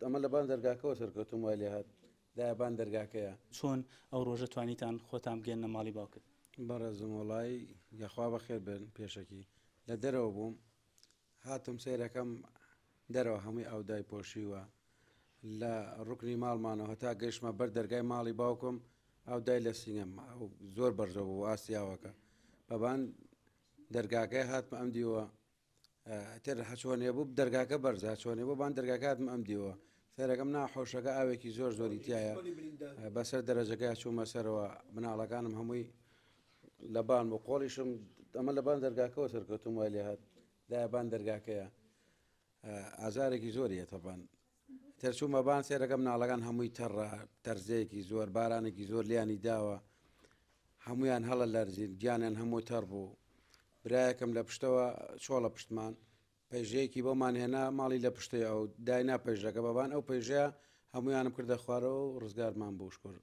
ئەمە لە بان دەرگاکەوە سەرکەوتم وای لێ هات دایە بان دەرگاکەیە. چۆن ئەو ڕۆژە توانیتان خۆتان بگەیەننە ماڵی باوکت؟ بەڕێزم وەڵایی یەخوا بەخێر بێن پێشەکی لە دەرەوە بووم هاتم سەیرەکەم دەرەوە هەمووی ئاو دایپۆشیوە لە ڕوکنی ماڵمانەوە هەتا گەیشتمە بەر دەرگای ماڵی باوکم ئاو دای لە سینگەم ئەو زۆر بەرزەوە بوو ئاستی ئاوەکە بەبان دەرگاکەی هاتمە ئەم دیوە تر هەچۆنێ بوو دەرگاکە بەرزە چۆنێ بۆ بان دەرگاکە هاتمە ئەم دیوە سەرەکەم نا حۆشەکە ئاوێکی زۆر زۆری تایە بەسەر دەرەجەکە چوومە سەرەوە مناڵەکانم هەمووی لەبان بۆ قۆڵیشم ئەمە لەبان دەرگاکەوە سەرکەوتم وای لێ هات دایە بان دەرگاکەیە ئازارێکی زۆری هەتەبان تەرچوومە بان سێرەکە مناڵەکان هەمووی تەڕە تەرزەیەکی زۆر بارانێکی زۆر لیانی داوە هەمویان هەڵە لەرزین گیانیان هەموو تەڕ بوو برایەکەم لە پشتەوە چۆڵە پشتمان پەیژەیەکی بۆمان هێنا ماڵی لە پشتەی ئەو داینا پەیژەکە بەبان ئەو پەیژەیە هەمویانم کردە خوارەوە و ڕزگارمان بوو شکر.